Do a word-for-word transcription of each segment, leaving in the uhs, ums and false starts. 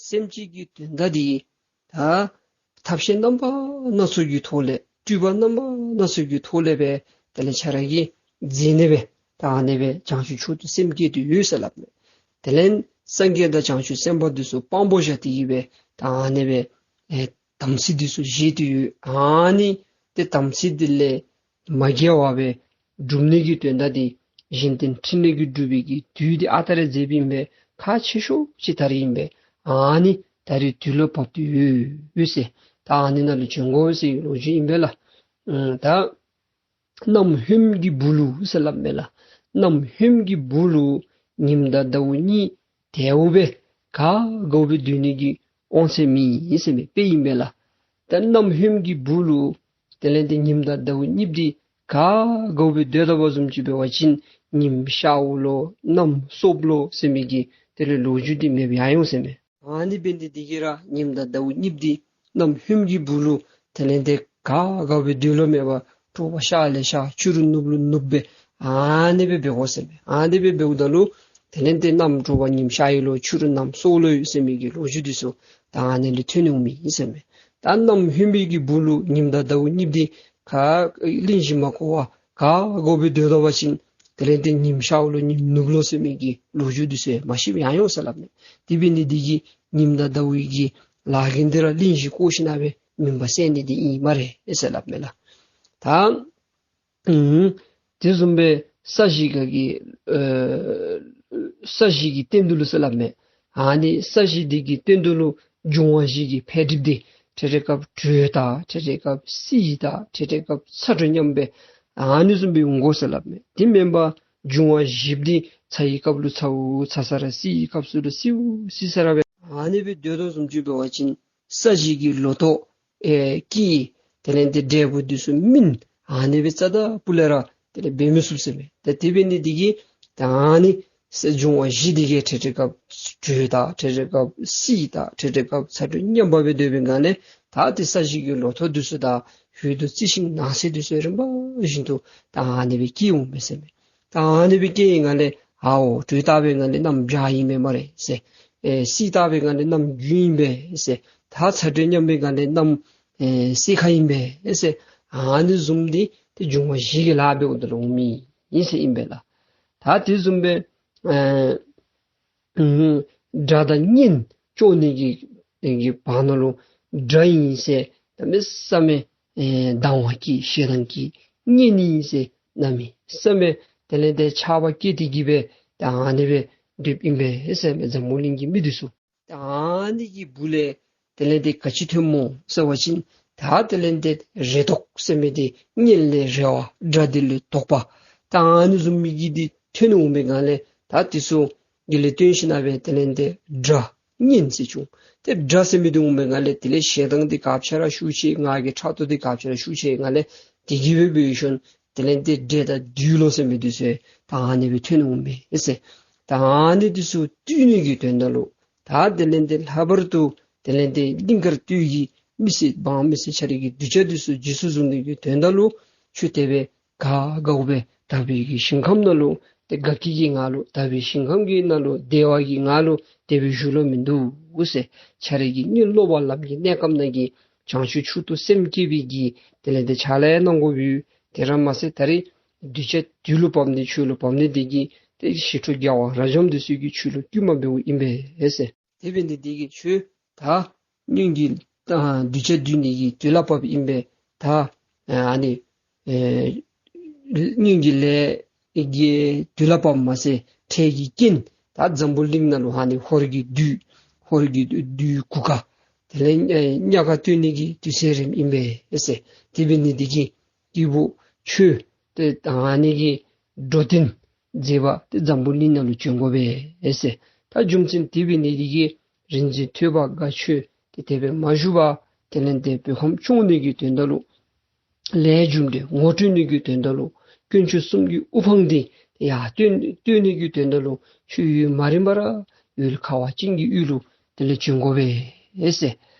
སེམས་ཅན་གྱི་དོན་དག་འདི་ད་ཐབས་ཤེས་རྣམ་པ་སྣ་ཚོགས་ཀྱི་ཐོག་ལས་སྤྲུལ་པ་རྣམ་པ་སྣ་ཚོགས་ཀྱི་ཐོག་ལས་སྦེ་དེ་ལས་ཁྱོད་ར་གིས་མཛད་ནི་སྦེ་ད་ཨ་ནི་སྦེ་བྱང་ཆུབ་མཆོག་ཏུ་སེམས་བསྐྱེད་དེ་ཡོད་ཟེར་སླབ་མས། དེ་ལས་སངས་རྒྱས་དང་བྱང་ཆུབ་སེམས་དཔའ་འདི་ཚུ་དཔང་པོ་བཞག་སྟེ་གིས་སྦེ་ད་ཨ་ནི་སྦེ་ཨེ་དམ་ཚིག་འདི་ཚུ་བཞེས་ཏེ་ཡོད། ཨ་ནི་ཏེ་དམ་ཚིག་འདི་ལས་མ་འགལ་བར་སྦེ་སྒྲུབ་ནི་གི་དོན་དག་འདི་གཞན་དོན་ཕྲིན་ལས་ཀྱིས་སྒྲུབ་པའི་གི་དུས་འདི་ཨ་རྟག་ར་མཛད་པའི་ཨིན་པས། ཁག་ཆེ་ཤོས་ཅིག་ད་རིས་ཨིན་པས། ཨ་ནི་ད་རིས་དུས་ལུ་བབས་ཏེ་ཡོད་ཟེར། ད་ཨ་ནི་ནང་ལུ་བྱོན་དགོ་ཟེར་ལོ་རྒྱུས་ཨིན་པས་ལགས། ཨ་ད་གནམ་ཧོནམ་གྱི་སྦུག་ལུ་ཟེར་སླབ་མས་ལགས། གནམ་ཧོནམ་གྱི་སྦུག་ལུ་ཉིམ་དང་ཟླཝ་གཉིས་དལཝ་སྦེ་ག་དགའཝ་སྦེ་སྡོད་ནི་གི་དབང་ཚད་མེད་ཟེར་མས། དཔེ་ཨིན་པས་ལགས། ད་གནམ་ཧོནམ་གྱི་སྦུག་ལུ་དེ་ལས་ཏེ་ཉིམ་དང་ཟླཝ་གཉིསཔོ་འདི་ག་དགའཝ་སྦེ་སྡོད་ད་པ་བཟུམ་ཅིག་འབད་བ་ཅིན་ཉིམ་ཤརཝ་ལོ་གནམ་སྲོཝ་ལོ་ཟེར་མི་གི་དེ་ལས་ལོ་རྒྱུས་འདི་མེདཔ་ཡར་འོང་ཟེར་མས། ཨ་ནི་འབད་ནི་འདི་གིས་ར་ཉིམ་དང་ཟླཝ་གཉིསཔོ་འདི་གནམ་ཧོནམ་གྱི་སྦུག་ལུ་དེ་ལས་ཏེ་ག་དགའཝ་སྦེ་སྡོད་ལོང་མེད་པར་དྲོ་པ་ཤར་ལས་ཤར་ཕྱི་རུ་ནུབ་ལོ་ནུབ་སྦེ་ཨ་ནི་སྦེ་འབད་དགོ་ཟེར་མས། ཨ་ནི་སྦེ་འབདཝ་ད་ལུ་དེ་ལས་ཏེ་གནམ་དྲོ་པ་ཉིམ་ཤར་ཡི་ལོ་ཕྱི་རུ་གནམ་སྲོཝ་ལོ་ཡོད་ཟེར་མི་གི་ལོ་རྒྱུས་འདི་ཚུ་ད་ཨ་ནི་ལས་ཐོན་འོང་མི་ཨིན་ཟེར་མས། ད་གནམ་ཧོནམ་གྱི་སྦུག་ལུ་ཉིམ་དང་ཟླཝ་གཉིསཔོ་འདི་ག་གླིང་བཞི་མ་གོ་བར་ག་དགའཝ་སྦེ་སྡོད་ད་པ་ཅིན་དེ་ལས་ཏེ་ཉིམ་ཤརཝ་ལོ་ཉིམ་ནུབ་ལོ་ཟེར་མི་གི་ལོ་རྒྱུས་འདི་ཚུ་མ་ཤེསཔ་ཡར་འོང་ཟེར་སླབ་མས། དེ་འབད་ནི་འདི་གིས་ཉིམ་དང་ཟླཝ་གི་ལཱ་འགན་འདི་ར་གླིང་བཞི་བསྐོར་ཞིནམ་ལས་མུན་པ་སེལ་ནི་འདི་ཨིན་སྨ་རེ་ཟེར་སླབ་མས་ལགས། ད་ཨུམ་དེ་བཟུམ་སྦེ་ས་གཞི་ག་གི་ཨེ་ས་གཞི་གི་སྟེང་དུ་ལུ་ཟེར་སླབ་མས། ཨ་ནི་ས་གཞི་འདི་གི་སྟེང་དུ་ལུ་འབྱུང་བ་བཞི་གི་འཕེལ་འགྲིབ་འདི་ཁྲེ་ཁྲེ་སྐབས་དྲོད་དང་ཁྲེ་ཁྲེ་སྐབས་བསིལ་དང་ཁྲེ་ཁྲེ་སྐབས་ཚ་དྲོད་མཉམ་སྦེ་ཨ་ནི་བཟུམ་སྦེ་འོང་དགོ་ཟེར་སླབ་མས། དེ་མེན་པར་འབྱུང་བ་བཞིཔོ་འདི་ཚ་བའི་སྐབས་ལུ་ཚཝ་ཚ་ས་ར་བསིལ་བའི་སྐབས་སུ་ལུ་བསིལཝ་བསིལ་ས་ར་སྦེ་ཨ་ནི་སྦེ་སྡོད་དོ་བཟུམ་ཅིག་འབད་བ་ཅིན་ས་གཞི་གི་ལོ་ཐོག་ཨེ་སྐྱེད་དེ་ལས་ཏེ་འབྲས་བུ་འདི་ཚུ་སྨིན་ཨ་ནི་སྦེ་རྩ་དང་སྤུ་ལས་ར་དེ་ལས་འབད་མི་ཚུགས་ཟེར་མས། ད་དེ་འབད་ནི་འདི་གིས་ད་ཨ་ནི་ས་འབྱུང་བ་བཞི་འདི་གིས་ཁྲེ་ཁྲེ་སྐབས་དྲོད་དང་ཁྲེ་ཁྲེ་སྐབས་བསིལ་དང་ཁྲེ་ཁྲེ་སྐབས་ཚ་དྲོད་མཉམ་པ་སྦེ་སྡོད་པའི་སྒང་ལས་ད་ཏེ་ས་གཞི་གི་ལོ་ཐོག་འདི་ཚུ་ད་ཡུན་དུ་རྩི་ཤིང་ནགས་ཚལ་འདི་ཚུ་རིམ་པ་བཞིན་དུ་ད་ཨ་ནི་སྦེ་སྐྱེ་འོང་མས་ཟེར་མས། ད་ཨ་ནི་སྦེ་སྐྱེ་བའི་སྒང་ལས་ཨའོ་དྲོད་བཏང་བའི་སྒང་ལས་གནམ་བྱཱར་ཨིན་མས་སྨ་རེ་ཟེར། ཨེ་བསིལ་བཏང་བའི་སྒང་ལས་གནམ་དགུན་ཨིན་པས་ཟེར། ད་ཚ་དྲོད་མཉམ་པའི་སྒང་ལས་གནམ་ཨེ་སེར་ཁ་ཨིན་པས་ཟེར། ཨ་ནི་བཟུམ་འདི་ཏེ་འབྱུང་བ་བཞི་གི་ལཱ་འབདཝ་ད་ལུ་འོང་མི་ཨིན་ཟེར་ཨིན་པས་ལགས། ད་དེ་བཟུམ་སྦེ་ཨེ་ཨུམ་དགྲ་དང་གཉེན་བཅོ་ནི་གི་གི་བར་ན་ལུ་དགྲ་ཨིན་ཟེར་གནམ་མེད་ས་མེད་ཨེ་སྡང་བ་སྐྱེ་ཞེ་སྡང་སྐྱེ། གཉེན་ཨིན་ཟེར་གནམ་མེད་ས་མེད་དེ་ལས་ཏེ་ཆགས་པ་སྐྱེ་སྟེ་གིས་སྦེ་ད་ཨ་ནི་སྦེ་སྡོདཔ་ཨིན་པས་ཟེར་མས་འཛམ་བུ་གླིང་གི་མི་འདི་ཚུ། ད་ཨ་ནི་གི་སྦུག་ལས་དེ་ལས་ཏེ་ག་ཅི་ཐོནམ་སྨོ་ཟེར་བ་ཅིན་ད་དེ་ལས་ཏེ་རེ་དོགས་ཟེར་མི་འདི་གཉེན་ལས་རེ་བ་དགྲ་འདི་ལས་དོགས་པ་ད་ཨ་ནི་བཟུམ་མའི་གི་འདི་ཐོན་འོང་པའི་སྒང་ལས་ད་འདི་ཚུ་གི་ལས་བརྟེན་ཞིནམ་ལས་དེ་ལས་ཏེ་དགྲ་གཉེན་ཟེར་བྱུང་། ཏེ་དགྲ་ཟེར་མི་འདི་འོང་པའི་སྒང་ལས་དེ་ལས་ཞེ་སྡང་འདི་ག་ཅི་ར་ཤུགས་ཆེ་ང་གི་ཕྲག་དོག་འདི་ག་ཅི་ར་ཤུགས་ཆེ་སྒང་ལས་དེ་གིས་སྦེ་འབད་ཞིནམ་དེ་ལས་ཏེ་འདྲེ་དང་བདུད་ལོ་ཟེར་མི་འདི་ཚུ་ད་ཨ་ནི་སྦེ་ཐོན་འོང་མས་ཟེར། ད་ཨ་ནི་འདི་ཚུ་བཏུལ་ནི་གི་དོན་དག་ལུ་ད་དེ་ལས་ཏེ་ལྷག་པར་དུ་དེ་ལས་ཏེ་གླིང་དཀར་སྟོད་ཀྱི་མི་སེར་འབངས་མི་སེར་ཆ་ར་གི་གདུལ་བྱ་འདི་ཚུ་རྗེས་སུ་བཟུང་ནི་གི་དོན་དག་ལུ་ཁྱོད་དེ་སྦེ་ག་དགའཝ་སྦེ་དག་པའི་གི་ཞིང་ཁམས་ནང་ལུ་ཏེ་དགའ་སྐྱིད་ཀྱི་ངང་ལུ་དག་པའི་ཞིང་ཁམས་ཀྱི་ནང་ལུ་བདེ་བ་གི་ངང་ལུ་དེ་སྦེ་བཞུགས་ལོང་མིན་འདུག་ཟེར། ཁྱོད་ར་གི་གཉེན་སློབ་པ་ལམ་གྱི་གནས་སྐབས་ནང་གི་བྱང་ཆུབ་མཆོག་ཏུ་སེམས་བསྐྱེད་པའི་གི་དེ་ལས་ཏེ་ཕྱག་ལཱ་གནང་དགོཔ་ཡོད། དེ་ར་མ་ཚད་ད་རིས་གདུལ་བྱ་དུས་ལུ་བབ་ནི་ཆོས་ལུ་བབ་ནི་འདི་གིས་ཏེ་ཞི་ཁྲོ་རྒྱལ་བ་རབ་འབྱམས་འདི་ཚུ་གིས་ཁྱོད་ལུ་བསྐུལ་མ་འབདཝ་ཨིན་པས་ཟེར། དེ་འབད་ནི་འདི་གིས་ཁྱོད་ད་སྔོན་གྱི་ད་གདུལ་བྱ་འདུལ་ནི་གི་དུས་ལུ་བབ་ཨིན་པས། ད་ཨ་ནི་ཨེ་སྔོན་གྱི་ལས་ཀྱི་དུས་ལུ་བབ་མ་ཚད་འཕྲལ་གྱི་རྐྱེན་ད་འཛམ་བུ་གླིང་ནང་ལུ་ཨ་ནི་ཧོར་གྱི་བདུད་ཧོར་གྱི་བདུད་གུར་དཀར་དེ་ལས་ཨེ་ཉག་ག་བཏོན་ནི་གི་དུས་ཚོད་རནམ་ཨིན་པས་ཟེར། དེ་འབད་ནི་འདི་གིས་སྐྱེས་བུ་ཁྱོད་ཏེ་ད་ཨ་ནི་གི་འགྲོ་དོན་མཛད་པར་ཏེ་འཛམ་བུ་གླིང་ནང་ལུ་བྱོན་དགོ་པས་ཟེར། ད་རྒྱུ་མཚན་དེ་འབད་ནི་འདི་གིས་རིག་འཛིན་ཐོས་པ་དགའ་ཁྱོད་ཏེ་དེ་སྦེ་མ་བཞུགས་པར་དེ་ལས་ཏེ་བོད་ཁམས་སྐྱོང་ནི་གི་དོན་དག་ལུ་ལས་རྒྱུ་འབྲས་ངོ་སྤྲོད་ནི་གི་དོན་དག་ལུ་དཀོན་མཆོག་གསུམ་གྱི་དབུ་འཕང་འདི་ཡར་བསྟོད་བསྟོད་ནི་གི་དོན་དག་ལུ་ཁྱོད་ཡུན་མ་རིང་བར་ཡུལ་ཁ་བ་ཅན་གྱི་ཡུལ་ལུ་དེ་ལས་བྱོན་དགོ་པས་ཟེར།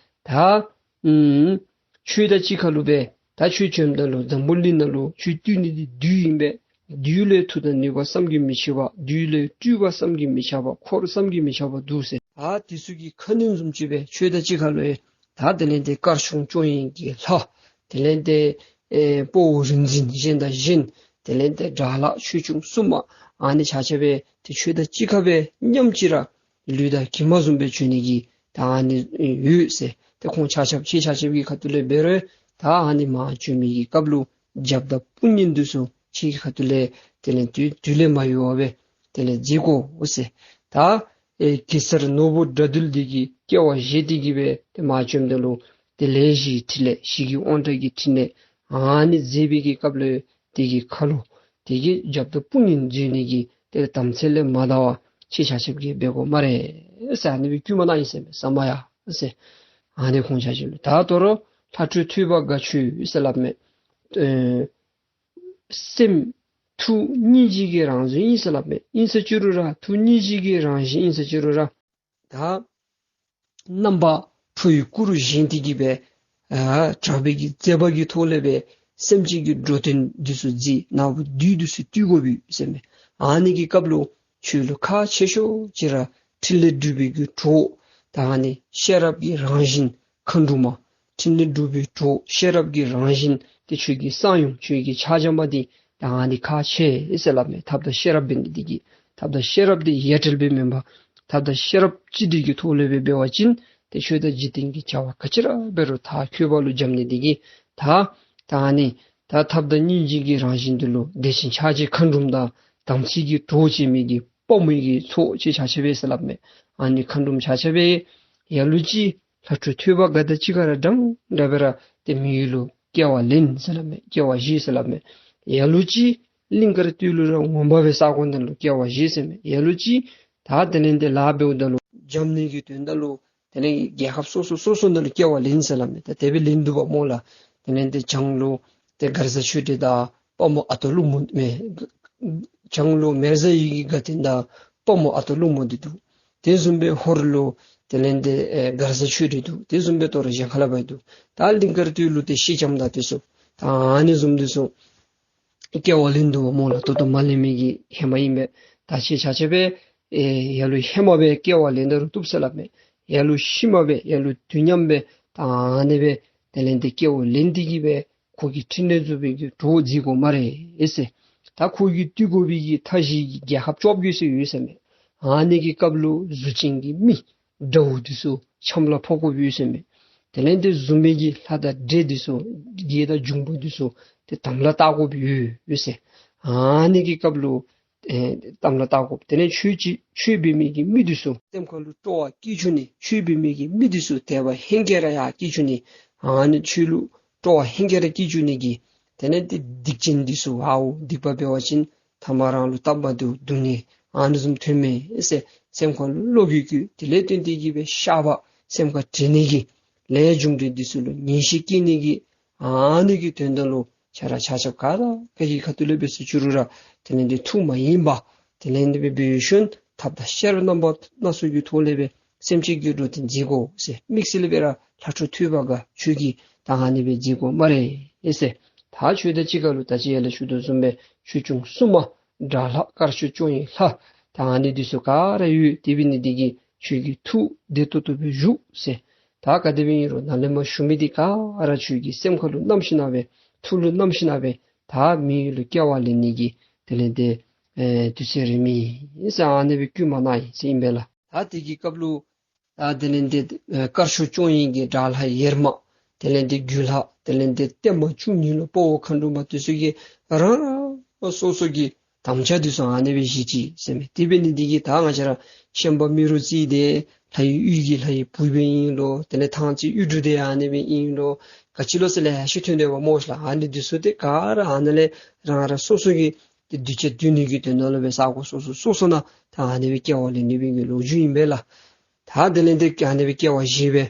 ད་ཨུམ་ཁྱོད་དང་གཅིག་ཁར་ལུ་སྦེ་ད་ཁྱོད་བྱོནམ་ད་ལུ་འཛམ་བུ་གླིང་ནང་ལུ་ཁྱོད་བཏུལ་ནི་འདི་བདུད་ཨིན་པས། བདུད་ལུ་མཐུ་དང་ནུས་པ་བསམ་གྱིས་མི་ཁྱབ་པ་བདུད་ལུ་སྤྲུལ་པ་བསམ་གྱིས་མི་ཁྱབ་པ་འཁོར་བསམ་གྱིས་མི་ཁྱབ་པ་འདུག་ཟེར། ད་དེ་ཚུ་གི་ཁ་གནོན་བཟུམ་ཅིག་སྦེ་ཁྱོད་དང་གཅིག་ཁར་ལུ་ཡང་ད་དེ་ལས་ཏེ་དཀར་ཕྱོགས་སྐྱོང་བའི་གི་ལྷ། དེ་ལས་ཏེ་ཨེ་དཔའ་བོ་རིག་འཛིན་གཞན་དང་གཞན། དེ་ལས་ཏེ་དགྲ་ལྷ་ཆོས་སྐྱོང་སྲུང་མ། ཨ་ནི་ཆ་ཁྱབ་སྦེ་ཏེ་ཁྱོད་དང་གཅིག་ཁར་སྦེ་མཉམ་གཅིག་ར་ལུས་དང་གྱིབ་མ་བཟུམ་སྦེ་བྱོན་ནི་གི་ད་ཨ་ནི་ཡོད་ཟེར། ཏེ་ཁོང་ཆ་ཁྱབ་ཁྱེད་ཆ་ཁྱབ་ཀྱི་ཁ་ཐུག་ལས་འབད་རུང་ད་ཨ་ནི་མར་བྱོན་མི་གི་སྐབས་ལུ་རྒྱབ་དང་དཔུང་གཉེན་འདི་ཚུ་ཁྱེད་ཀྱི་ཁ་ཐུག་ལས་དེ་ལས་དུས་དུས་ལས་མ་ཡོལ་བར་སྦེ་དེ་ལས་མཛད་དགོ་ཟེར། ད་ཨེ་གེ་སར་ནོར་བུ་དགྲ་འདུལ་འདི་གིས་སྐྱེ་བ་བཞེས་ཏེ་གི་སྦེ་ཏེ་མར་བྱོནམ་ད་ལུ་ཏེ་ལས་བཞིའི་ཕྲིན་ལས་ཞི་རྒྱས་དབང་དྲག་གི་ཕྲིན་ལས་ཨ་ནི་མཛད་པའི་གི་སྐབས་ལུ་དེ་གི་ཁ་ལུ་དེ་གི་རྒྱབ་དང་དཔུང་གཉེན་མཛད་ནི་གི་ཏེ་དམ་ཚིག་ལས་མ་འདའ་བར་ཁྱེད་ཆ་ཁྱབ་ཀྱིས་འབད་དགོ་སྨ་རེ་ཟེར། ཨ་ནི་སྦེ་བསྐུལ་མ་གནང་ཡི་ཟེར་མས། ས་མ་ཡ་ཟེར། ཨ་ནི་ཁོང་ཆ་ཁྱབ་ལུ་ད་དོ་རུང་ལྷ་ཁྲོ་ཐོས་པ་དགའ་ཁྱོད་ཟེར་སླབ་མས། ཨེ་སེམས་ཐུགས་སྙིང་རྗེ་གི་རང་བཞིན་ཨིན་ཟེར་སླབ་མས། ཨིན་ཟེར་ཅི་རུང་ར་ཐུགས་སྙིང་རྗེ་གི་རང་བཞིན་ཨིན་ཟེར་ཅི་རུང་ར་ད་རྣམ་པ་ཁྲོ་བོའི་སྐུ་རུ་བཞེངས་ཏེ་གི་སྦེ་ཨ་དྲག་པོའི་གི་མཛད་པ་གི་ཐོག་ལས་སྦེ་སེམས་ཅན་གྱི་འགྲོ་དོན་འདི་ཚུ་མཛད། ནག་པོ་བདུད་འདི་ཚུ་བཏུལ་དགོ་པས་ཟེར་མས། ཨ་ནི་གི་སྐབས་ལུ་ཁྱོད་ལུ་ཁག་ཆེ་ཤོས་ཅིག་ར་ཕྲིན་ལས་སྒྲུབ་པའི་གི་གྲོགས། ད་ཨ་ནི་ཤེས་རབ་ཀྱི་རང་བཞིན་མཁའ་འགྲོ་མ། ཕྲིན་ལས་སྒྲུབ་པའི་གྲོགས་ཤེས་རབ་ཀྱི་རང་བཞིན་དེ་ཁྱོད་ཀྱི་གསང་ཡུམ་ཁྱོད་ཀྱི་ཕྱག་བརྐྱངམ་འདི་ད་ཨ་ནི་ཁག་ཆེ་ཟེར་སླབ་མས། ཐབས་དང་ཤེས་རབ་འབད་ནི་འདི་གིས་ཐབས་དང་ཤེས་རབ་འདི་ཡ་བྲལ་སྦེ་མེན་པར་ཐབས་དང་ཤེས་རབ་གཅིག་སྒྲིལ་གྱི་ཐོག་ལས་སྦེ་འབད་བ་ཅིན་ཏེ་ཆོས་དང་འཇིག་རྟེན་གྱི་བྱ་བ་ག་ཅི་ར་འབད་རུང་མཐར་འཁྱོལ་བ་ལུ་འབྱམས་ནི་འདི་གིས་ད་ད་ཨ་ནི་ད་ཐབས་དང་སྙིང་རྗེ་གི་རང་བཞིན་འདི་ལུ་བདེ་ཆེན་ཕྱག་རྒྱའི་མཁའ་འགྲོམ་དང་དམ་ཚིག་གི་གྲོགས་བྱེད་མི་གི་དཔའ་མོ་གི་ཚོགས་ཁྱེད་ཆ་ཁྱབ་སྦེ་ཟེར་སླབ་མས། ཨ་ནི་མཁའ་འགྲོམ་ཆ་ཁྱབ་སྦེ་ལ་ལུ་ཅིག་ལྷ་ཁྲོ་ཐོས་པ་དགའ་དང་གཅིག་ཁར་ར་འདྲན་འདྲ་སྦེ་ར་ཏེ་མི་ཡུལ་ལུ་སྐྱེ་བ་ལེན་ཟེར་སླབ་མས། སྐྱེ་བ་བཞེས་ཟེར་སླབ་མས། ལ་ལུ་ཅིག་གླིང་དཀར་སྟོད་ལུ་ར་ངོ་མ་སྦེ་ས་གོ་ནང་ལུ་སྐྱེ་བ་བཞེས་ཟེར་མས། ལ་ལུ་ཅིག་ད་དེ་ལས་ཏེ་ལཱ་འབདཝ་ད་ལུ་འབྱམས་ནི་གི་དོན་དག་ལུ་དེ་ལས་རྒྱལ་ཁབ་སོ་སོ་སོ་སོ་ནང་ལུ་སྐྱེ་བ་ལེན་ཟེར་སླབ་མས། ད་དེ་སྦེ་ལེན་འདུག་པ་སྨོ་ལགས། དེ་ལས་ཏེ་བྱང་ལུ་ཏེ་མགར་བཟའ་ཆོས་སྒྲོན་དང་དཔའ་མོ་ཨ་སྟག་ཀླུ་མོ་མས། བྱང་ལུ་མེ་བཟའ་ཡི་གི་དགའ་སྟོན་དང་དཔའ་མོ་ཨ་སྟག་ཀླུ་མོ་འདི་འདུག། དེ་བཟུམ་སྦེ་ཧོར་ལུ་དེ་ལས་ཏེ་ཨེ་མགར་བཟའ་ཆོས་སྒྲོན་འདུག། དེ་བཟུམ་སྦེ་དོ་རུང་གཞན་ཁ་ལས་འབད་འདུག། ད་གླིང་དཀར་སྟོད་ལུ་ཏེ་སེང་ལྕམ་དང་དེ་ཚུ་ད་ཨ་ནི་བཟུམ་འདི་ཚུ་སྐྱེ་བ་ལེན་འདུག་པ་སྨོ་ལགས། ད་ལྟོ་མ་ལེན་མི་གི་ཧེ་མ་ཨིན་པས། ད་ཁྱེད་ཆ་ཁྱབ་སྦེ་ཨེ་ལ་ལུ་ཧེ་མ་སྦེ་སྐྱེ་བ་ལེན་ད་རུང་བཏུབ་ཟེར་སླབ་མས། ལ་ལུ་ཤུལ་མ་སྦེ་ལ་ལུ་དུས་མཉམ་སྦེ་ད་ཨ་ནི་སྦེ་དེ་ལས་ཏེ་སྐྱེ་བ་ལེན་ཏེ་གི་སྦེ་ཁོ་གི་ཕྲིན་ལས་རྫོགས་པའི་གི་གྲོགས་མཛད་དགོ་སྨ་རེ་ཟེར། ད་ཁོ་གིས་བཏུལ་དགོ་པའི་གི་མཐའ་བཞི་གི་རྒྱལ་ཁབ་བཅོ་བརྒྱད་ཟེར་ཡོད་ཟེར་མས། ཨ་ནི་གི་སྐབས་ལུ་གཟུགས་ཅན་གྱི་མི་དགྲ་བོ་འདི་ཚུ་ཆམ་ལ་ཕོག་དགོཔ་ཡོད་ཟེར་མས། དེ་ལས་ཏེ་གཟུགས་མེད་ཀྱི་ལྷ་དང་འདྲེ་འདི་ཚུ་བགེགས་དང་འབྱུང་པོ་འདི་ཚུ་ཏེ་དམ་ལ་བཏགས་དགོཔ་ཡོད་ཟེར། ཨ་ནི་གི་སྐབས་ལུ་ཨེ་དམ་ལ་བཏགས་དགོཔ། དེ་ལས་ཆོས་ཅིག་ཆོས་འབད་མི་གི་མི་འདི་ཚུ་སེམས་ཁ་ལུ་སྤྲོ་བ་སྐྱེ་བཅུག་ནི། ཆོས་འབད་མི་གི་མི་འདི་ཚུ་དད་པ་ཧེང་སྐལ་ར་ཡར་སྐྱེ་བཅུག་ནི། ཨ་ནི་ཆོས་ལུ་སྤྲོ་བ་ཧེང་སྐལ་ར་སྐྱེ་བཅུག་ནི་གི། དེ་ལས་ཏེ་སྡིག་ཅན་འདི་ཚུ་ཨའོ་སྡིག་པ་འབད་བ་ཅིན་ཐ་མ་རང་ལུ་སྟབས་མ་བདེཝ་སྡུག་བསྔལ་ཨ་ནི་བཟུམ་ཐོན་མས་ཟེར་སེམས་ཁ་ལུ་བློ་འགྱོད་བསྐྱེད། དེ་ལས་བརྟེན་ཏེ་གི་སྦེ་བཤགས་པ་སེམས་ཁར་དྲན་ནི་གི་ལས་རྒྱུ་འབྲས་འདི་ཚུ་ལུ་ངེས་ཤེས་སྐྱེ་ནི་གི་ཨ་ནི་གི་དོན་དག་ལུ་ཁྱེད་ར་ཆ་ཁྱབ་ག་ར་ག་གི་ཁ་ཐུག་ལས་འབད་ཟེར་ཅི་རུང་ར་དེ་ལས་ཏེ་ཐུགས་མ་ཡེངས་པར་དེ་ལས་ཏེ་འབད་འབད་ཞིནམ་ཐབས་དང་ཤེས་རབ་རྣམ་པ་སྣ་ཚོགས་ཀྱི་ཐོག་ལས་སྦེ་སེམས་ཅན་གྱི་འགྲོ་དོན་མཛད་དགོ་ཟེར། དམིགས་བསལ་སྦེ་ར་ལྷ་ཁྲོ་ཐོས་པ་དགའ་ཁྱོད་ཀྱིས་ད་ཨ་ནི་སྦེ་མཛད་དགོ་སྨ་རེ་ཟེར། ད་ཁྱོད་དང་གཅིག་ཁར་ལུ་ད་ཅི་ཡར་ལས་ཞུ་དོ་བཟུམ་སྦེ་ཆོས་སྐྱོང་སྲུང་མ་དགྲ་ལྷ་དཀར་ཕྱོགས་སྐྱོང་བའི་ལྷ་ད་ཨ་ནི་འདི་ཚུ་ག་ར་ཡོད། དེ་འབད་ནི་འདི་གིས་ཁྱོད་ཀྱི་ཐུགས་བདེ་ཏོག་ཏོ་སྦེ་བཞུགས་ཟེར། ད་ག་དེ་སྦེ་ཨིན་རུང་ནཱ་ལས་མར་ཞུ་མི་འདི་ག་ར་ཁྱོད་ཀྱི་སེམས་ཁ་ལུ་བསྣམས་ཞིན་ན་སྦེ་ཐུགས་ལུ་བསྣམས་ཞིན་ན་སྦེ་ད་མི་ཡུལ་ལུ་སྐྱེ་བ་ལེན་ནི་གི་དེ་ལས་ཏེ་ཨེ་དུས་ཚོད་རན་མས་ཟེར་ཨ་ནི་སྦེ་བསྐུལ་མ་གནང་ཡི་ཟེར་ཨིན་པས་ལགས། ད་དེ་གི་སྐབས་ལུ་ད་དེ་ལས་ཏེ་ཨེ་དཀར་ཕྱོགས་སྐྱོང་བའི་གི་དགྲ་ལྷ་ཡེར་མ་དེ་ལས་ཏེ་རྒྱུ་ལྷ་དེ་ལས་ཏེ་བརྟན་མ་བཅུ་གཉིས་ལུ་དཔའ་བོ་མཁའ་འགྲོ་མ་དེ་ཚུ་གིས་རང་རང་སོ་སོ་གི་དམ་བཅའ་འདི་ཚུ་ཨ་ནི་སྦེ་བཞེས་ཅི་ཟེར་མས། དེ་འབད་ནི་འདི་གིས་ད་ང་བཅས་ར་ཤན་པ་རྨེ་རུ་རྩེ་འདི་ལྷ་ཡི་ཡུལ་གྱི་ལྷ་ཡི་བུ་སྦེ་ཨིན་ལོ། དེ་ལས་ཐང་རྩེ་གཡུ་འབྲུག་འདི་ཨ་ནི་སྦེ་ཨིན་ལོ། ག་ཅི་ལོ་ཟེར་ལེ་ཤ་ཐོན་དོ་བ་སྨོ་ཤ་ལགས། ཨ་ནི་འདི་ཚུ་ཏེ་ག་ར་ཨ་ནི་ལས་རང་རང་སོ་སོ་གི་ཏེ་གདུལ་བྱ་འདུལ་ནི་གི་དོན་དག་ལུ་སྦེ་ས་གོ་སོ་སོ་སོ་སོ་ནང་ད་ཨ་ནི་སྦེ་སྐྱེ་བ་ལེན་ནི་སྦེ་གི་ལོ་རྒྱུས་ཨིན་པས་ལགས། ད་དེ་ལས་ཏེ་ཨ་ནི་སྦེ་སྐྱེ་བ་བཞེས་སྦེ་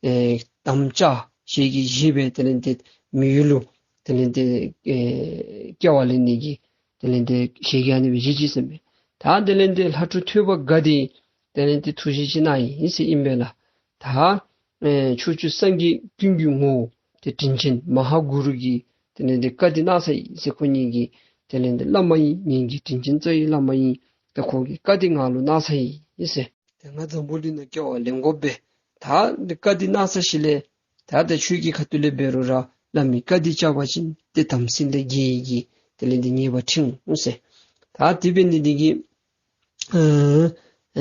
ཨེ་དམ་བཅའ་ཞལ་གྱིས་བཞེས་སྦེ་དེ་ལས་ཏེ་མི་ཡུལ་ལུ་དེ་ལས་ཏེ་ཨེ་སྐྱེ་བ་ལེན་ནི་གི་དེ་ལས་ཏེ་ཞལ་གྱིས་ཨ་ནི་སྦེ་བཞེས་ཅི་ཟེར་མས། ད་དེ་ལས་ཏེ་ལྷ་ཁྲོ་ཐོས་པ་དགའ་འདི་དེ་ལས་ཏེ་ཐུགས་བཞེད་ཅིག་གནང་ཡི་ཟེར་ཨིན་པས་ལགས། ད་ཨེ་ཕྱོགས་བཅུའི་སངས་རྒྱས་ཀུན་གྱི་ངོ་བོ་ཏེ་དྲིན་ཅན་མ་ཧཱ་གུ་རུ་གིས་དེ་ལས་ཏེ་བཀའ་འདི་གནང་ཚར་ཡི་ཟེར། ཁོ་ངེ་གི་དེ་ལས་ཏེ་བླ་མ་ཨིན། ངེ་གི་དྲིན་ཅན་རྩ་བའི་བླ་མ་ཨིན། ཏེ་ཁོ་གིས་བཀའ་འདི་ང་ལུ་གནང་ཚར་ཡི་ཟེར། ང་འཛམ་བུ་གླིང་ནང་སྐྱེ་བ་ལེན་དགོ་པས། ད་འདི་བཀའ་འདི་གནང་ས་ཞིནམ་ལས་ད་ད་ཁྱོད་ཀྱི་ཁ་ཐུག་ལས་འབད་རུང་ར་བླ་མའི་བཀའ་འདི་བཅག་པ་ཅིན་ཏེ་དམ་ཚིག་ལས་འགལ་ཡི་གི་དེ་ལས་འདི་ཉེས་པ་འཁྲི་འོང་ཟེར། ད་དེ་འབད་ནི་འདི་གིས་ཨ་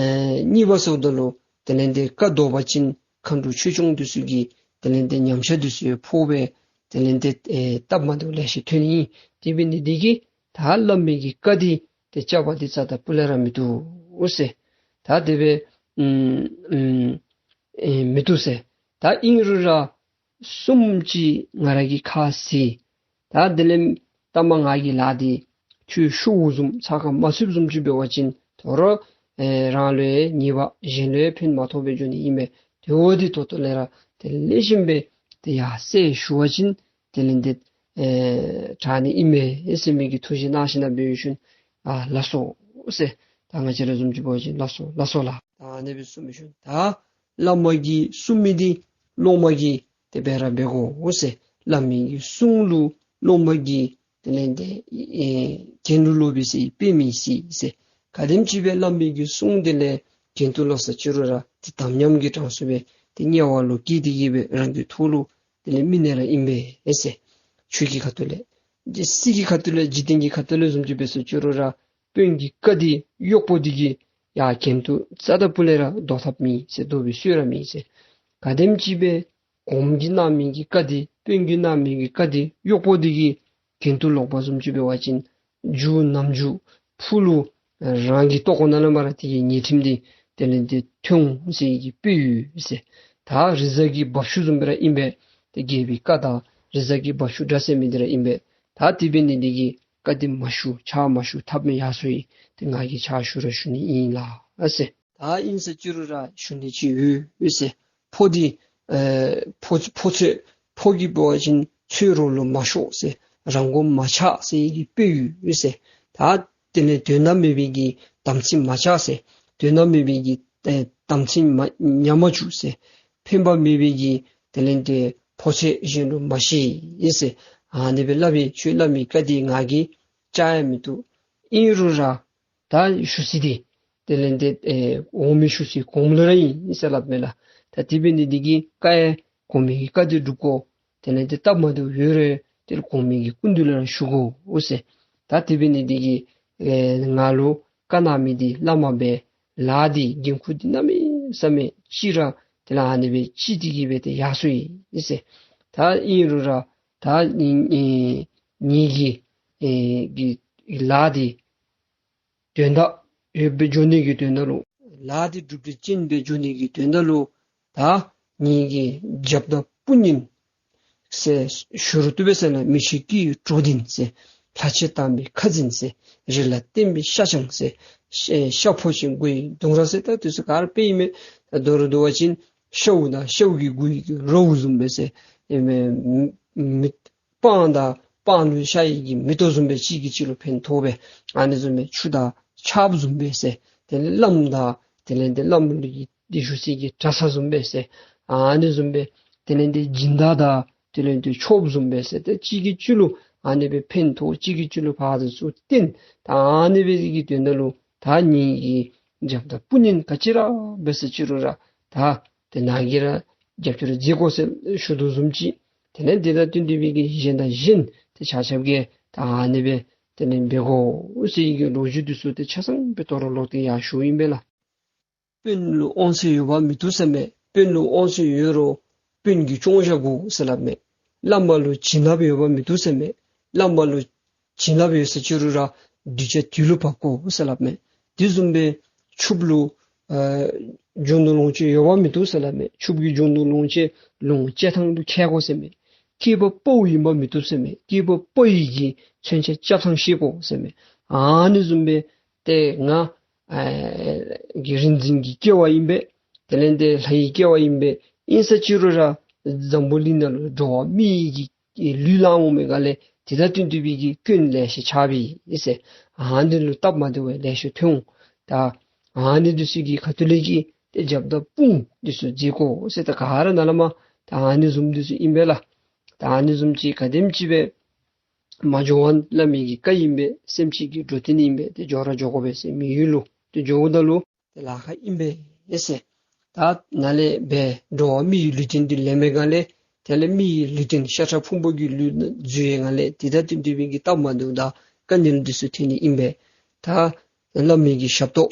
ཨ་གཉིས་པ་སོངམ་ད་ལུ་དེ་ལས་འདི་བཀའ་བཟློག་པ་ཅིན་མཁའ་འགྲོ་ཆོས་སྐྱོང་འདི་ཚུ་གིས་དེ་ལས་འདི་ཉམས་ཆག་འདི་ཚུ་ཕོག་སྦེ་དེ་ལས་འདི་ཨེ་སྟབས་མ་བདེཝ་ལེ་ཤ་ཐོན་ནི། དེ་འབད་ནི་འདི་གིས་ད་བླ་མའི་གི་བཀའ་འདི་ཏེ་བཅག་པ་འདི་རྩ་དང་སྤུ་ལས་ར་མི་བཏུབ་ཟེར། ད་དེ་སྦེ་ཨམ་ཨམ་ཨེ་མི་བཏུབ་ཟེར། ད་ཨིན་རུང་ར་གསུམ་ཅིག་ང་ར་གིས་ཁ་བཟེད། ད་དེ་ལས་ད་མ་ང་གིས་ལཱ་འདི་ཁྱོད་ཞུཝ་བཟུམ་ཚགས་ཁར་མ་ཚུདཔ་བཟུམ་ཅིག་འབད་བ་ཅིན་དོ་རུང་ཨེ་རང་ལུ་ཡང་ཉེས་པ་གཞན་ལུ་ཡང་ཕན་མ་ཐོགས་པར་འགྱོ་ནི་ཨིན་པས། དེ་འོ་འདི་ད་ལྟོ་ལས་ར་ཏེ་ལེགས་ཤོམ་སྦེ་ཏེ་ཡར་གསལ་ཞུ་བ་ཅིན་དེ་ལས་འདི་ཨེ་དྲག་ནི་ཨིན་མས་ཟེར་མི་གི་ཐུགས་བཞེད་གནང་ཞིནམ་ལས་འབད་ཞིནམ་ཨ་ལགས་སོ་ཟེར། ད་ང་བཅས་ར་བཟུམ་ཅིག་འབད་བ་ཅིན་ལགས་སོ་ལགས་སོ་ལགས། ད་ཨ་ནི་སྦེ་གསུངས་ཞིནམ་ད་བླ་མ་གིས་གསུངས་མི་འདི་སློབ་མ་གིས་དེ་སྦེ་ར་འབད་དགོ་ཟེར། བླ་མའི་གི་གསུང་ལུ་སློབ་མ་གིས་དེ་ལས་འདི་ཨེ་གྱེན་དུ་ལོག་པའི་ཟེར་དཔེ་མི་སྲིད་ཟེར། ག་དེམ་ཅིག་སྦེ་བླ་མའི་གི་གསུང་དེ་ལས་གྱེན་དུ་ལོག་ས་ཅིག་རུང་ར་ཏེ་དམ་ཉམས་ཀྱི་གྲངས་སུ་སྦེ་ཏེ་དམྱལ་བ་ལུ་སྐྱེས་ཏེ་གི་སྦེ་རང་གི་ཐོག་ལུ་དེ་ལས་མི་གནས་ར་ཨིན་པས་ཟེར། ཆོས་ཀྱི་ཁ་ཐུག་ལས་སྲིད་ཀྱི་ཁ་ཐུག་ལས་འཇིག་རྟེན་གྱི་ཁ་ཐུག་ལས་བཟུམ་ཅིག་འབད་ས་ཅིག་རུང་ར་དཔོན་གྱི་བཀའ་འདི་གཡོགཔོ་འདི་གིས་ཡར་གྱེན་དུ་རྩ་དང་སྤུ་ལས་ར་བཟློག་ཐབས་མེད་ཟེར། བཟློག་པའི་སྲོལ་ར་མེད་ཟེར། ག་དེམ་ཅིག་སྦེ་གོངམ་གིས་གནང་མི་གི་བཀའ་འདི་དཔོན་གྱིས་གནང་མི་གི་བཀའ་འདི་གཡོགཔོ་འདི་གིས་གྱེན་དུ་ལོག་པ་བཟུམ་ཅིག་འབད་བ་ཅིན་མཇུག་ནམ་མཇུག་ཕུགས་ལུ་རང་གི་ལྟོ་གོས་ནང་ལས་མར་ཏེ་གི་ཉེས་ཁྲིམས་འདི་དེ་ལས་འདི་ཐོན་འོང་ཟེར་གྱི་དཔེ་ཡོད་ཟེར། ད་རི་གཟར་གྱི་འབབ་ཆུ་བཟུམ་སྦེ་ར་ཨིན་པས། ཏེ་རྒྱལ་པོའི་བཀའ་དང་རི་གཟར་གྱི་འབབ་ཆུ་འདྲ་ཟེར་མི་འདི་ར་ཨིན་པས། ད་དེ་འབད་ནི་འདི་གིས་བཀའ་འདི་མ་ཞུ་ཕྱག་མ་ཞུ་ཐབས་མེད་ཡར་སོ་ཡི། ཏེ་ང་གིས་ཕྱག་ཞུ་ར་ཞུ་ནི་ཨིན་ལགས་ཟེར། ད་ཨིན་ས་ཅིག་རུང་ར་ཞུ་ནི་ཅིག་ཡོད་ཟེར། ཕོ་འདི་ཨེ་ཕོ་ཕོ་ཚོད་ཕོ་གིས་འབད་བ་ཅིན་ཚོད་རོགས་ལུ་མ་ཤོར་ཟེར། རང་མགོ་མ་ཆག་ཟེར་གྱི་དཔེ་ཡོད་ཟེར། ད་དེ་ལས་དོན་དག་མེད་པའི་གི་དམ་ཚིག་མ་བཅག་ཟེར། དོན་དག་མེད་པའི་གི་ཨེ་དམ་ཚིག་མ་ཉམས་མ་བཅུག་ཟེར། ཕན་པ་མེད་པའི་གི་དེ་ལས་འདི་ཕོ་ཚོད་གཞན་ལུ་མ་བཤད་ཟེར། ཨ་ནི་སྦེ་སླབ་པས། ཁྱོད་བླ་མའི་བཀའ་འདི་ང་གིས་བཅག་ཡང་མི་བཏུབ། ཨིན་རུང་ར་ད་ཞུ་ཚིག་འདི་དེ་ལས་འདི་ཨེ་འོག་མའི་ཞུ་ཚིག་གོངམ་ལུ་ར་ཨིན་ཟེར་སླབ་མས་ལགས། ད་དེ་འབད་ནི་འདི་གིས་བཀའ་ཡང་གོང་མའི་གི་བཀའ་འདི་སྒྲུབ་དགོ། དེ་ལས་འདི་སྟབས་མ་བདེཝ་ཡོད་རུང་དེ་ལས་གོང་མའི་གི་སྐུ་མདུན་ལུ་ར་ཞུ་དགོ་ཟེར། ད་དེ་འབད་ནི་འདི་གིས་ཨེ་ང་ལུ་བཀའ་གནང་མི་འདི་བླ་མ་སྦེ་ལཱ་འདི་འགན་ཁུར་འདི་གནམ་མེད་ས་མེད་ཅིག་ར་དེ་ལས་ཨ་ནི་སྦེ་ཅིག་འདི་གིས་སྦེ་ཏེ་ཡར་སོ་ཡི་ཟེར། ད་ཨིན་རུང་ར་ད་ཨེ་ངེ་གི་ཨེ་གི་ལཱ་འདི་དོན་དག་ཡོདཔ་སྦེ་འགྱོ་ནི་གི་དོན་དག་ལུ་ལཱ་འདི་སྒྲུབ་སྟེ་ཅིག་སྦེ་འགྱོ་ནི་གི་དོན་དག་ལུ་ད་ངེ་གི་རྒྱབ་དང་དཔུང་ཡིན་ཟེར་ཞུ་རུང་བཏུབ་པས་ཟེར་ལགས། མི་ཤེས་སྐྱེས་བུའི་གྲོགས་ཡིན་ཟེར། ལྷ་ཆོས་དམ་པའི་ཁ་འཛིན་ཟེར། རི་ལ་བརྟེན་པའི་ཤ་ཆང་ཟེར། ཤ་ཤ་ཕོ་ཆེན་མགོ་ཡི་ལྡོང་ར་ཟེར། ད་དུས་སུ་ག་ར་དཔེ་ཨིན་མས། ད་མདོར་བསྡུ་བ་ཅིན་ཤཝ་དང་ཤཝ་གི་མགུ་ཡི་གི་རྭཝ་བཟུམ་སྦེ་ཟེར། ཨེ་མེ་མེ་སྤང་དང་སྤང་ལུ་ཤར་ཡི་གི་མེ་ཏོག་བཟུམ་སྦེ་གཅིག་གིས་གཅིག་ལུ་ཕན་ཐོགས་པས། ཨ་ནི་བཟུམ་སྦེ་ཆུ་དང་ཆརཔ་བཟུམ་སྦེ་ཟེར། དེ་ལས་བླམ་དང་དེ་ལས་འདི་བླམ་ལུ་གི་འདི་ཞུ་ས་གི་གྲྭ་ས་བཟུམ་སྦེ་ཟེར། ཨ་ནི་བཟུམ་སྦེ་དེ་ལས་འདི་སྦྱིན་བདག་དང་དེ་ལས་འདི་ཆོསཔ་བཟུམ་སྦེ་ཟེར། ཏེ་གཅིག་གིས་གཅིག་ལུ་ཨ་ནི་སྦེ་ཕན་ཐོགས། གཅིག་གིས་གཅིག་ལུ་ཕར་ཚུར་བརྟེན། ད་ཨ་ནི་སྦེ་གི་དོན་དག་ལུ་ད་ངེ་གི་རྒྱབ་དང་དཔུང་གཉེན་ག་ཅི་ར་འབད་ས་ཅིག་རུང་ར་ད་ཏེ་ནཱ་གིས་ར་རྒྱབ་སྐྱོར་མཛད་དགོ་ཟེར་ཞུ་དོ་བཟུམ་ཅིག། དེ་ལས་འདི་དང་བསྟུན་ཏེ་སྦེ་གི་གཞན་དང་གཞན་ཏེ་ཆ་ཁྱབ་ཀྱིས་ད་ཨ་ནི་སྦེ་དེ་ལས་འབད་དགོ་ཟེར་གྱི་ལོ་རྒྱུས་འདི་ཚུ་ཏེ་ཆ་ཚང་སྦེ་དོ་རུང་ལོག་སྟེ་ཡར་ཞུཝ་ཨིན་པས་ལགས། དཔོན་ལུ་དབང་ཚད་ཡོད་པ་མི་བཏུབ་ཟེར་མས། དཔོན་ལུ་དབང་ཚད་ཡོད་རུང་དཔོན་གྱིས་སྐྱོང་བཞག་དགོ་ཟེར་སླབ་མས། བླ་མ་ལུ་བྱིན་རླབས་ཡོད་པ་མི་བཏུབ་ཟེར་མས། བླ་མ་ལུ་བྱིན་རླབས་ཡོད་ས་ཅིག་རུང་ར་གདུལ་བྱ་དུས་ལུ་བབ་དགོ་ཟེར་སླབ་མས། དེ་བཟུམ་སྦེ་ཕྱུགཔོ་ལུ་ཨ་རྒྱུ་ནོར་ལོངས་སྤྱོད་ཡོད་པ་མི་བཏུབ་ཟེར་སླབ་མས། ཕྱུགཔོ་གིས་རྒྱུ་ནོར་ལོངས་སྤྱོད་ལོངས་སྤྱོད་ཐངས་ལུ་མཁས་དགོ་ཟེར་མས། སྐྱེས་པ་དཔའ་བོ་ཡིན་པ་མི་བཏུབ་ཟེར་མས། སྐྱེས་པ་དཔའ་བོའི་གི་མཚོན་ཆ་རྐྱབ་ཐངས་ཤེས་དགོ་ཟེར་མས། ཨ་ནི་བཟུམ་སྦེ་ཏེ་ང་ཨ་གི་རིག་འཛིན་གྱི་སྐྱེ་བ་ཨིན་པས། དེ་ལས་ཏེ་ལྷའི་སྐྱེ་བ་ཨིན་པས། ཨིན་ས་ཅིག་རུང་ར་འཛམ་བུ་གླིང་ནང་ལུ་འགྲོ་བ་མིའི་གི་ལུས་བླངས་འོང་མི་ག་ལས་དེ་དང་བསྟུན་ཏེ་སྦེ་གི་སྐྱོན་ལེ་ཤ་ཆགས་པས་ཟེར། ཨ་ནི་ལུ་སྟབས་མ་བདེཝ་ལེ་ཤ་ཐོན་འོང་། ད་ཨ་ནི་འདི་ཚུ་གི་ཁ་ཐུག་ལས་ཀྱི་ཏེ་རྒྱབ་དང་དཔུང་འདི་ཚུ་མཛད་དགོ་ཟེར། ད་ག་ར་ནཱ་ལས་མར་ད་ཨ་ནི་བཟུམ་འདི་ཚུ་ཨིན་པས་ལགས། ད་ཨ་ནི་བཟུམ་ཅིག་ག་དེམ་ཅིག་སྦེ་མ་འགྱོ་བར་བླ་མའི་གི་བཀའ་ཨིན་པས། སེམས་ཅན་གྱི་འགྲོ་དོན་ཨིན་པས། ཏེ་འགྱོ་ར་འགྱོ་དགོ་པས་ཟེར་མི་ཡུལ་ལུ་ཏེ་འགྱོཝ་ད་ལུ་ཏེ་ལཱ་ཁག་ཨིན་པས་ ཨིན་ཟེར། ད་ནཱ་ལས་འབད་འགྲོ་བ་མི་ཡི་ལུས་རྟེན་འདི་ལེན་པའི་སྒང་ལས་དེ་ལས་མི་ཡི་ལུས་རྟེན་ཤ་ཁྲག་ཕུང་པོ་གི་ལུས་འཛུལ་བའི་སྒང་ལས་དེ་དང་དེ་འདྲ་བའི་གི་སྟབས་མ་བདེཝ་དང་དཀའ་ངལ་འདི་ཚུ་འཐོན་ནི་ཨིན་པས། ད་བླ་མའི་གི་ཞབས་ཏོག་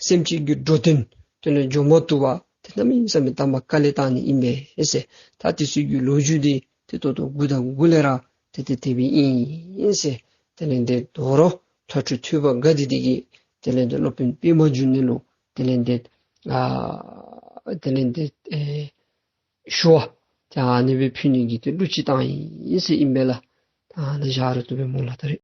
སེམས་ཅན་གྱི་འགྲོ་དོན་དེ་ལས་འབྱོངས་མ་བཏུབ་པར་དེ་གནམ་མེད་ས་མེད་དམ་པ་དཀའ་ལས་བཏང་ནི་ཨིན་པས་ཟེར། ད་དེ་ཚུ་གི་ལོ་རྒྱུས་འདི་ཏེ་ད་ལྟོ་མགུ་དང་མགུ་ལས་ར་ཏེ་ཏེ་དེ་སྦེ་ཨིན་ཟེར། དེ་ལས་འདི་དོ་རུང་ལྷ་ཕྲུག་ཐོས་པ་དགའ་བདེ་འདི་གིས་དེ་ལས་འདི་སློབ་དཔོན་པདྨ་འབྱུང་གནས་ལུ་དེ་ལས་འདི་ཨ་དེ་ལས་འདི་ཨེ་ཞུ་བ་ཏེ་ཨ་ནི་སྦེ་ཕུལ་ནི་གི་ཏེ་གླུ་ཅིག་བཏང་ཡི་ཟེར་ཨིན་པས་ལགས། ད་ནཱ་བཞག་རུང་བཏུབ་པས་སྨོ་ལགས། ད་རེས།